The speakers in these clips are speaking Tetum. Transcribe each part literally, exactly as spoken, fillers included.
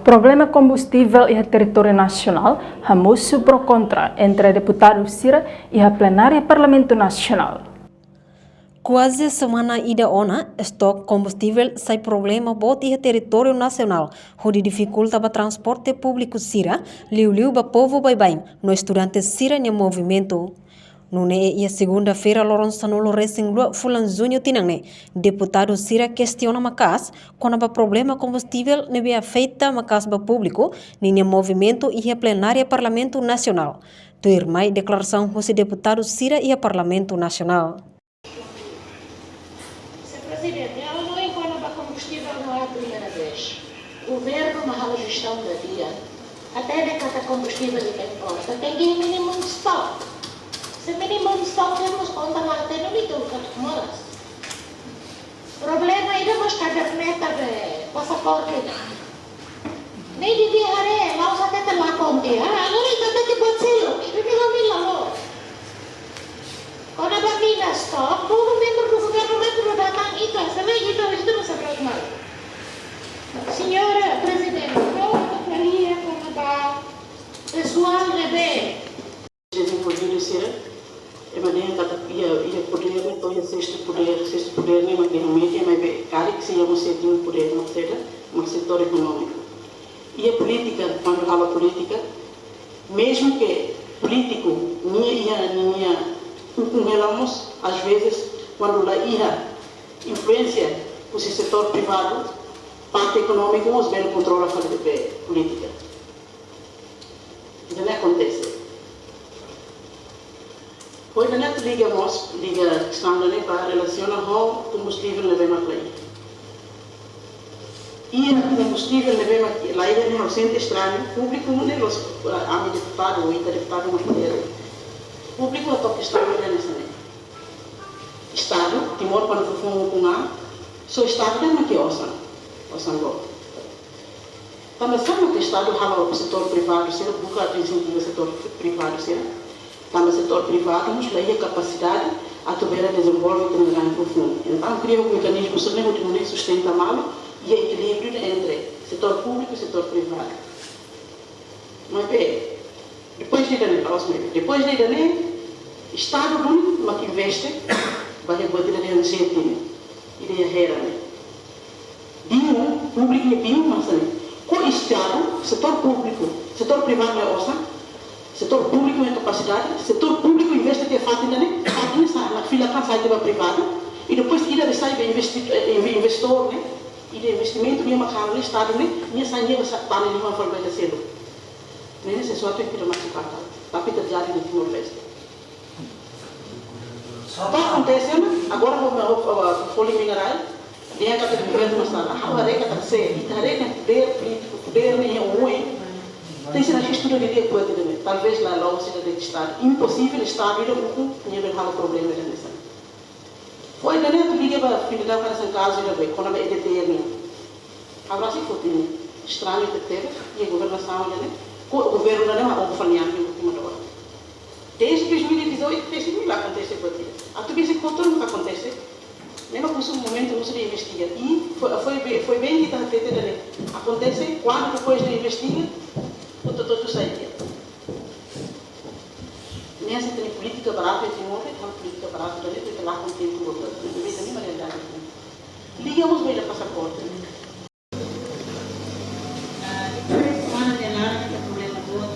Problema kombustivel iha territóriu nasionál hamosu pro kontra entre deputadu sira iha plenária Parlamentu Nasionál. Kuaze semana ida ona, estok kombustivel sai problema boot iha territóriu nasionál, hodi difikulta ba transporte públiku sira, liuliu ba povu baibain, no estudante sira-nia movimentu. Nune'e iha segunda-feira loron sanulu-resin-rua fulan Juñu tinan ne'e, deputadu sira kestiona maka'as kona-ba problema kombustivel ne'ebé afeta maka'as ba públiku ninia movimentu iha plenária Parlamentu Nasionál. Tuirmai deklarasaun husi deputadu sira iha Parlamentu Nasionál. Señór Prezidente, ha'u hanoin kona-ba kombustivel não é a primeira vez. Governu mak halo jestaun di'ak. Hatene katak kombustivel ita importa, tenke iha minimum stock. Se minimum stock temos konta la hatene, ita uluk atu moras. Problema ida mós kaderneta be pasaporte. Ne'e devia haree, la'ós hatete lakon tiha. Ah, agora ita tenke buat seluk, ita tenke la mila lo. Kona-ba minas, to'o, povu membru do governu membru datang ita, se lae ita, ita mós sa buat malu. Señór Prezidente, ha'u atu ko'alia kona-ba pesoál ne'ebé Jezé Cordeiro sira, ema dehan katak iha, iha podér ne'e, to'o iha sestu podér, sestu podér ne'e mak iha média, maibé karik sei iha mós sétimu podér, mak saida, mak setór ekonómiku. Iha polítika, kuandu halo polítika, mezmu ke polítiku nia iha, nia ukun hela mós, às vezes, kuandu la iha influénsia husi setór privadu, parte ekonómiku mós bele kontrola fali be polítika. Ida-ne'e akontese. Ha'u ida-ne'e atu liga mós, liga kestaun ida-ne'e ba relasiona ho kombustivel ne'ebé mak la iha. Iha kombustivel ne'ebé mak la iha ne'e ha'u sente estrañu, públiku ne'e la'ós, eh, ami deputadu, ou ita deputadu mak la iha. Públiku atu kestaun ida-ne'e hanesan ne'e. Estadu, Timor kuandu fufun ukun an, só Estadu de'it mak iha osan, osan boot. Tanba sá mak Estadu halo setór privadu sira, buka atu insentiva setór privadu sira? Tanba setór privadu mós la iha kapasidade atu bele dezenvolve ita-nia rain profundu. Entaun, kria mekanizmu sira-ne'e hodi nune'e sustenta malu, iha ekilíbriu entre setór públiku i setór privadu. Maibé, depois de ida-ne'e, la'ós maibé, depois de ida-ne'e, Estadu duni mak investe ba iha buat ida dehan jeti ne'e, ida iha Hera ne'e. Biun, públiku nia biun mak hanesan ne'e. Ko Estadu, setór públiku, setór privadu la iha osan, setór públiku la iha kapasidade, setór públiku investe tiha fatin ida-ne'e, fatin ne'e sai, nakfilak an sai tiha ba privadu, i depois ida be sai be investi-, eh, inve-, investór ne'e, ida investimentu nia mak halo ne'e, Estadu ne'e, nia sai nia be sa-, tane liman fali ba ita seluk. Ne'e sesuatu yang tidak masuk akal, tapi terjadi di Timor Leste. Atu akontese ona, agora ho, ho, ho, ho folin mineral, dehan katak governu mak sala. Ha'u haree katak se, ita haree ne'e podér polítiku, podér ne'e iha oin. Tenke ser estuda didi'ak buat ida-ne'e. Talvés la, la'ós ida de'it Estadu. Imposivel Estadu ida ukun nia bele halo problema ida hanesan ne'e. Foin ida-ne'e atu liga ba fila dau hanesan kazu ida be, kona-ba E D T R nian. Ha'u rasik foti ne'e, estrañu tebetebes, iha governasaun ida-ne'e, ko governu ida-ne'e mak oho fali ami última dua. Desde dois mil e dezoito, desde mil akontese buat ida. Atu besik kotor mak akontese. Ne'e mak husu momentu husu de investiga. I foin, foin be-, foin bem ita hatete ida-ne'e. Akontese, kuandu depois de investiga, hotu-hotu sai tiha. Ne'e hanesan ita-nia polítika baratu iha Timor, ita halo polítika baratu ida-ne'e, ita lakon tempu hotu. Ita-nia realidade. Liga mós ba ida pasaporte. Ah, ita semana nia laran ita problema boot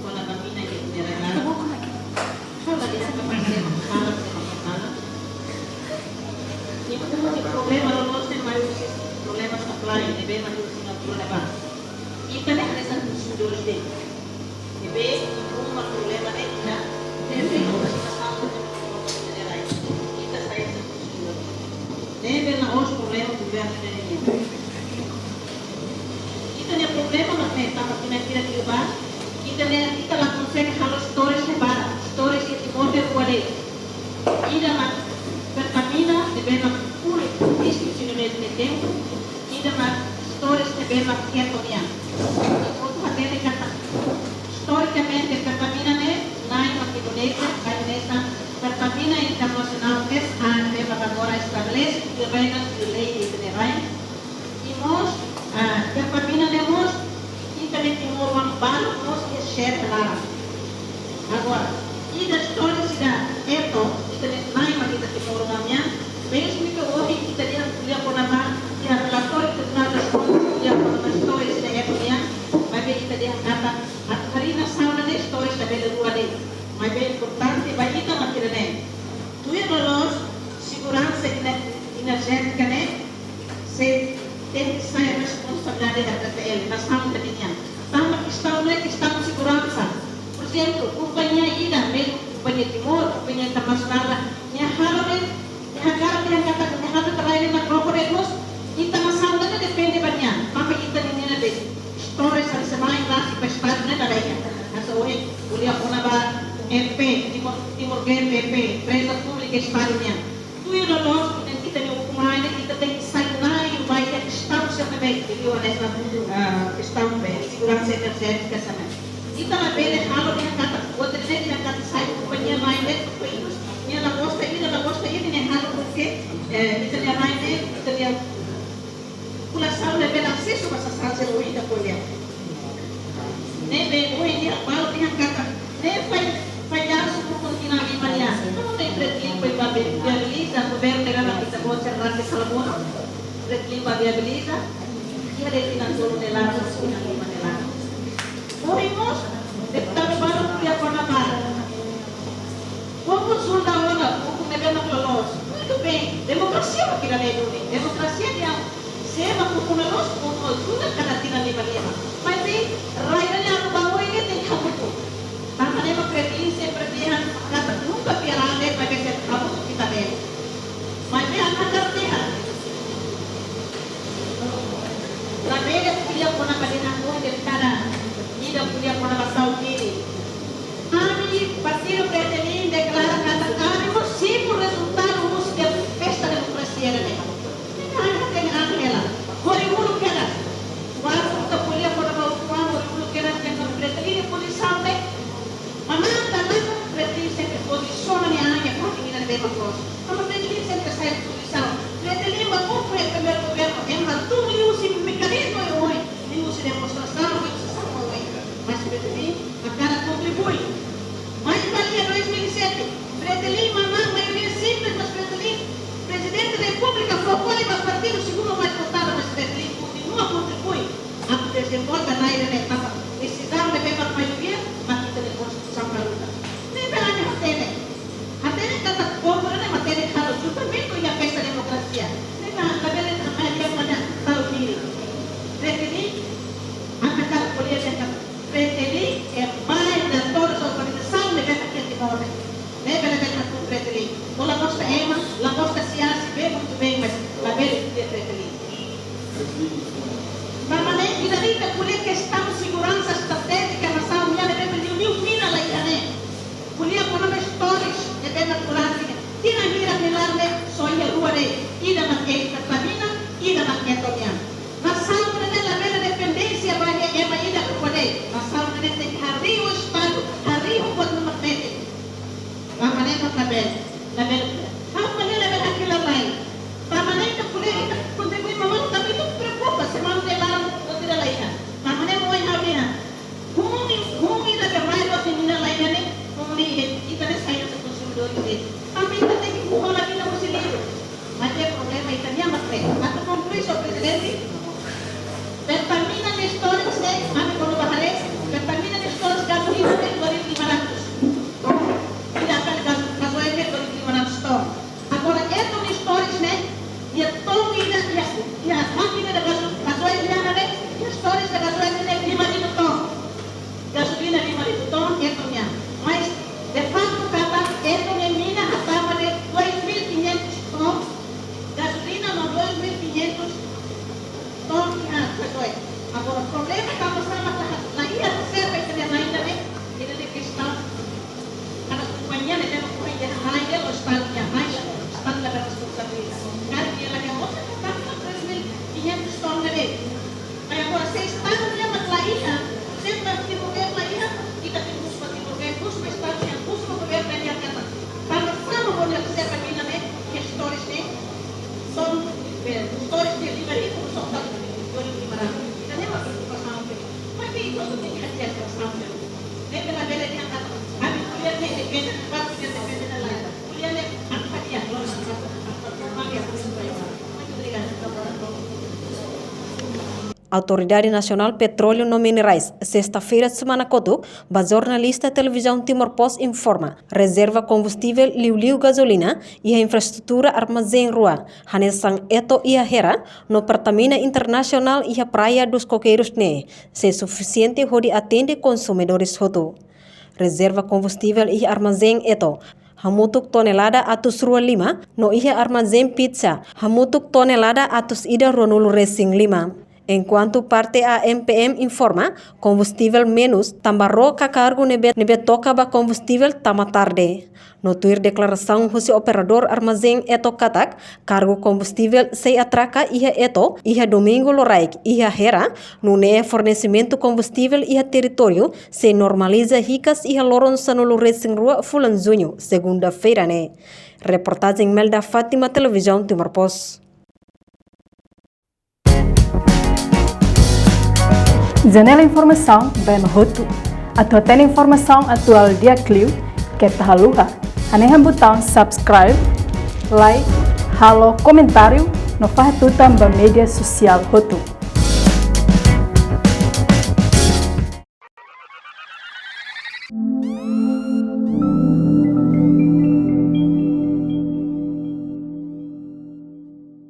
kona-ba mina iha ita-nia rai-laran. Fala de ita parceiro, fala de ita fala. Ita problema loloos ne'e mai husi problema supply, ne'ebé mai husi problema. Ita ne'e hanesan konsumidores de'it. Ne'ebé, uma problema ne'e ita, ne'ebé uma situasaun ne'e ita sai hanesan konsumidór. Ne'ebé la'ós problema governu ne'e nian. Ita-nia problema mak ne'e, tanba ita-nia kira-kira ba, ita ne'e, ita la konsege halo storage ne'e barak, storage iha Timor ne'e rua de'it. Ida mak Pertamina, ne'ebé mak públiku, istu sinu mes ne tempu, ida mak storage ne'ebé mak Kento nian. Ita hotu hatene katak Share laran. Agora, ida istória sira Eto, ita-nia na'in mak ita Timoroan nian, mezmu ke ohin ita dehan ko'alia kona-ba, iha relatóriu Tribunál das Contas ko'alia kona-ba istória sira Eto nian, maibé ita dehan katak, atu harii nasaun ne'e istória sira bele rua de'it. Maibé importante ba ita mak ida-ne'e. Tuir loloos seguransa ener-, enerjétika ne'e, sei tenke sai responsabilidade R D T L, nasaun ida nian. Tanba kestaun ne'e kestaun seguransa. Por ezemplu, kompañia ida, mezmu kompañia Timor, kompañia internasionál, nia halo ne'e, nia hakarak, nia hakarak, nia hakarak rai ne'e nakukun ne'e mós, ita nasaun ne'e depende ba nia. Tanba ita-nia, nia-nia istória sira mai rasik ba Estadu ne'e dadaun. Hanesan ohin ko'alia kona-ba E P, Timor, Timor Game E P, empreza públika Estadu nian. Tuir loloos, ita-nia ukun-an ne'e, ita tenke sai na'in ba iha kestaun sira ne'ebé, liuliu hanesan, ah, kestaun be, seguransa enerjétika sira-ne'e. Ita labele halo dehan katak, buat ne'e dehan katak sai kompañia mai ne'e, kompañia ne'e la gosta, ida la gosta, ida ne'e halo, porque, eh, ita-nia rai ne'e, ita-nia populasaun labele asesu ba sasán sira ohin ita ko'alia. Ne'ebé ohin ita balu dehan katak, ne'e fai, fai asu por kontinua di Maria. Kamu ne'e Fretilin fó ba be-, viabiliza, governu ne'e mak ita-boot sira rasik kala mono. Fretilin ba viabiliza, iha de'it tinan tolu ne'e laran, tinan lima ne'e laran. Ohin mós, deputadu balu ko'alia kona-ba. Povu julga ona, povu ne'ebé mak loloos. Muito bem, demokrasia mak ida-ne'e duni. Demokrasia dehan se mak povu loloos, povu julga kada tinan lima lima. Maibé, rai ne'e atu ba oin ne'e tenke hamutuk. Tanba ne'e mak Fretilin sempre dehan, katak nunka piara ne'e, maibé se hamutuk ita bele. Maibé atu hakarak dehan. Labele ko'alia kona-ba dehan ohin deputada, ida ko'alia kona-ba Saumini. Ami, Partidu Fretilin deklara katak ami mós simu rezultadu husi festa demokrasia ne'e. Ami hatene ami hela. Hori uluk kedas. Wainhira ita ko'alia kona-ba ukun-an, hori uluk kedas dehan Fretilin nia pozisaun ne'e. Mamata na Fretilin sempre pozisiona nia an iha fatin ida ne'ebé mak loos. Tanba Fretilin sempre sai pozisaun. Fretilin ba kumpre primeiru governu, ema tun liuhusi mekanizmu oioin, liuhusi demonstrasaun, liuhusi sasaun oioin. Mas Fretilin hakarak kontribui. Mai ba iha dois mil e sete, Fretilin mamá maioria simples, mas Fretilin, Prezidente da Repúblika fó kole ba partidu segundu mais votadu, mas Fretilin kontinua kontribui atu dezenvolve rai ne'e tanba desizaun ne'ebé mak maioria, mak ita-nia Konstituisaun karuta. Ne'ebé ami hatene. Hatene katak povu ne'e mak tenke halo juntamente iha festa demokrasia. Ne'ebé labele ami dehan katak tau diri. Fretilin, ami hakarak ko'alia dehan katak Fretilin, ema ida todas as organizasaun ne'ebé mak iha Timor ne'e. Ne'ebé labele hatún Fretilin. Ó la gosta ema, la gosta siasi, bem, muito bem, mas labele ko'alia Fretilin. Tanba ne'e, ida-ne'e ita ko'alia kestaun seguransa estratéjika nasaun nian ne'ebé liuliu mina la iha ne'e. Ko'alia kona-ba istórias ne'ebé mak durante ne'e. Tinan hirak nia laran ne'e só iha rua de'it. Ida mak Pertamina, ida mak Eto nian. Nasaun ne'e labele dependénsia ba iha ema ida ka rua de'it. Nasaun ne'e tenke harii ho Estadu, harii ho buat ne'ebé mak metin. Tanba ne'e mak labele, labele. Ha'u ko'alia labele hakilar lai. Tanba ne'e ita ko'alia, ita kontribui mamanu, tanba ita preokupa se mamanu nia laran buat ida la iha. Tanba ne'e ohin ha'u dehan. Hun, hun ida ke mai loos nia mina la iha ne'e, hun ne'e ita ne'e sai hanesan konsumidór ida. Tanba ita tenke hun hola mina husi liur. Maibé problema ita-nian mak ne'e. Atu konklui, señór Prezidente, Pertamina nia storage ne'e, ami kona-ba haree, Pertamina nia storage gasolina ne'e dua ribu lima ratus ton. Ida kali gas-, gasolina ne'e dua ribu lima ratus ton. Agora, Eto nia storage ne'e, iha ton ida, iha, iha mákina ida gaso-, gasolina ne'e, iha storage ida gasolina ne'e lima ribu ton. Gasolina lima ribu ton, Eto nian. Mas, de facto, katak Eto nia mina hatama de'it dois mil e quinhentos ton gasolina, no dois mil e quinhentos Autoridade Nasionál Petróleu no Minerais, sesta-feira semana kotuk, ba jornalista Televizaun Timor Post informa, rezerva kombustivel liuliu gazolina iha infraestrutura armazén rua, hanesan Eto iha Hera, no Pertamina Internasionál iha Praia dos Coqueiros ne'e, sei sufisiente hodi atende konsumidores hotu. Rezerva kombustivel iha armazén Eto, hamutuk tonelada atus rua lima, no iha armazén Pitsa, hamutuk tonelada atus ida ruanulu resin lima. Enkuantu parte A M P M informa, kombustivel menus tanba ró ka kargu ne'ebé, ne'ebé toka ba kombustivel tama tarde. No tuir deklarasaun husi operadór armazén Eto katak, kargu kombustivel sei atraka iha Eto, iha domingu loraik, iha Hera, nune'e fornesimentu kombustivel iha territóriu sei normaliza hikas iha loron sanulu resin rua fulan Juñu, segunda-feira ne'e. Reportajen Melda Fátima, Televizaun Timor Post. Janela informasaun ba ema hotu. Atu hatene informasaun atuál di'ak liu, keta haluha hanehan butaun subscribe, like, halo komentáriu, no fahe tutan ba média sosiál hotu.